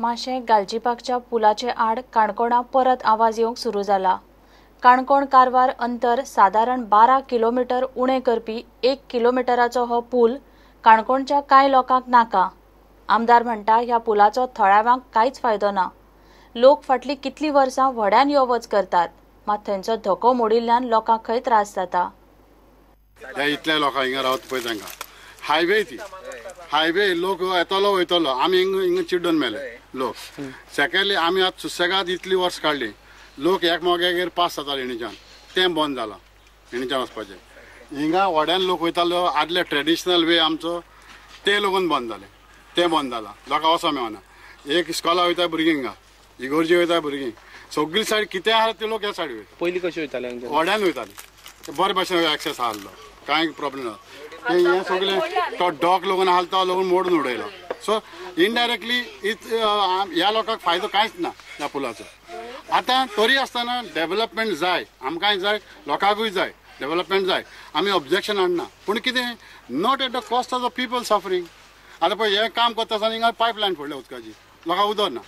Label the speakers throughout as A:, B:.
A: माशें गालजीबागच्या पुलाचे आड काणकोणा परत आवाज येवंक सुरू जाला. काणकोण कारवार अंतर सादारण 12 किलोमिटर उणें करपी 1 किलोमिटराचो हो पूल काणकोणच्या कांय लोकांक नाका. आमदार म्हणटा ह्या पुलाचो थळाव्यांक कांयच फायदो ना. लोक फाटलीं कितलीं वर्सां व्हड्यान यो वच करतात, मात थंयचो धको मोडिल्ल्यान लोकांक खंय त्रास जाता.
B: इतल्या लोकांक हिंगा रावता पळय तांकां हायवे, ती हायवे लोक येतलो वयतलो, आमी हिंगा चिड्डून मेले लोक. सेकेंडली आमी आतां सुसेगाद इतली वर्स काडली, लोक एकमेकागेर पास जाताले हिणीच्यान, तें बंद जालां. हिणीच्यान वचपाचें हिंगा व्हड्यान लोक वयतालो, आदले ट्रेडिशनल वे आमचो ते लोकून बंद जाले, तें बंद जालां. लोकां वचोंक मेळना. एक इस्कॉला वयता भुरगीं, हिंगा इगोर्जी वयता भुरगीं, सगळी सायड कितें आहा ते लोक ह्या सायड वयता.
C: पयलीं कशें वयताले?
B: व्हड्यान वयताले, बरे भाशेन एक्सेस आहलो, कांय प्रॉब्लेम ना. हें सगळें तो डॉक लोकून आहा तो लोकून मोडून उडयलो. सो इनडायरेक्टली ह्या लोकांक फायदो कांयच ना ह्या पुलाचो. आतां तरी आसतना डेवलपमेंट जाय, आमकांय जाय, लोकांकूय जाय, डेवलपमेंट जाय, आमी ऑब्जेक्शन हाडना. पूण कितें, not at the cost of the people suffering. आतां पळय हें काम करता आसतना हिंगा पायपलायन फोडल्या उदकाची, लोकांक उदक ना,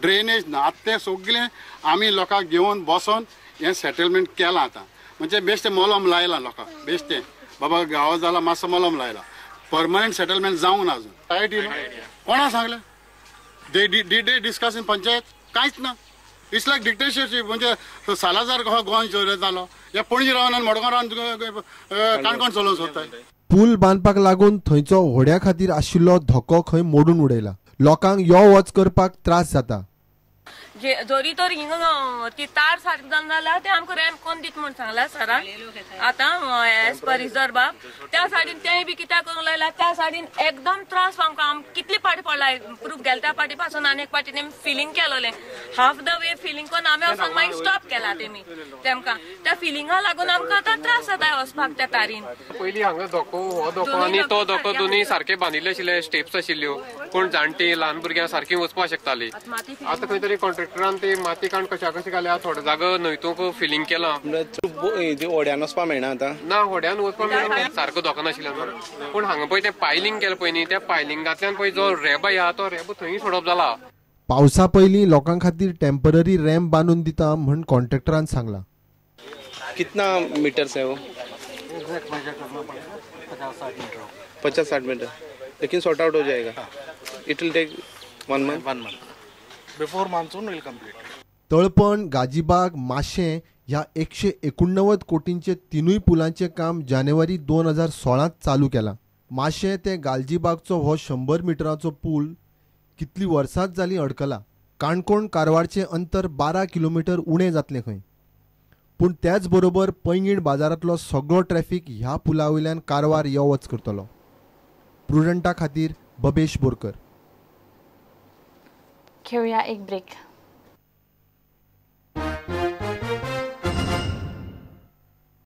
B: ड्रेनेज ना. आतां तें सगळें आमी लोकांक घेवन बसोन हें सेटलमेंट केलां. आतां म्हणजे बेश्टें मलम लायलां लोकांक, बेश्टें बाबा गांव जाला मातसो मलम लायला, परमनंट सेटलमेंट जावंक ना अजून. I T कोणा सांगलें? They did they discuss in panchayat? कांयच ना. It's like dictatorship. म्हणजे सालाजार कसो गोंय चलयतालो, ह्या पणजी रावन आनी मडगांव रावन काणकोण चलोवंक सोदताय.
D: पूल बांदपाक लागून थंयचो व्हड्या खातीर आशिल्लो धोको खंय मोडून उडयला. लोकांक यो वच करपाक त्रास जाता.
E: जरी तर हिंगा ती तार सारकी जावन जाल्यार ते आमकां रॅम्प कोण दित म्हूण सांगला सरान. आतां एज पर रिजर्व बाब त्या सायडीन तेंय बी कित्याक करूंक लायला, त्या सायडीन एकदम त्रास आमकां. आम कितले पाटी पडला प्रूफ गेले त्या पाटी पासून आनी एक पाटी तेमी फिलींग केलोलें, हाफ the way feeling करून आमी वचोन मागीर स्टॉप केला तेमी तेमकां. त्या फिलिंगा लागून आमकां आतां त्रास जाता वचपाक त्या तारीन.
F: पयलीं हांगा धोको, हो धोको आनी तो धोको दोनूय सारके बांदिल्ले आशिल्ले, स्टेप्स आशिल्ल्यो, पूण जाणटी ल्हान भुरग्यां सारकी वचपाक शकताली. आतां खंय तरी कॉन्ट्रॅक्टरान ती माती काण कशा कशी घाल्या, थोडो जागो न्हंयतूंक फिलींग केलां.
C: व्हड्यान वचपाक मेळना आतां?
F: ना, व्हड्यान वचपाक मेळना, सारको धोको नाशिल्ल्यान. पूण हांगा पळय तें पायलिंग केलें पळय न्ही, त्या पायलिंगांतल्यान पळय जो रॅब आहा तो रॅब थंय सोडप जाला.
D: पावसा पयलीं लोकां खातीर टेम्पररी रॅम्प बांदून दिता म्हण कॉन्ट्रॅक्टरान सांगलां.
C: कितना मीटर्स है वो? 50-60 मीटर, लेकिन सॉर्ट आउट हो जाएगा. It will take 1 month.
G: 1 month before monsoon will complete.
D: Talpan, Galgibag, Mashem ह्या 189 कोटींचे तिनूय पुलांचें काम जानेवारी 2016 चालू केलां. माशें ते गालजीबागचो हो 100 मिटरांचो पूल कितलीं वर्सांच जालीं अडकला. काणकोण कारवारचें अंतर 12 किलोमिटर उणें जातलें खंय, पूण त्याच बरोबर पैंगीण बाजारांतलो सगळो ट्रॅफिक ह्या पुला वयल्यान कारवार यो वच करतलो. प्रुडंटा खातीर बबेश बोरकर.
A: घेऊया एक ब्रेक.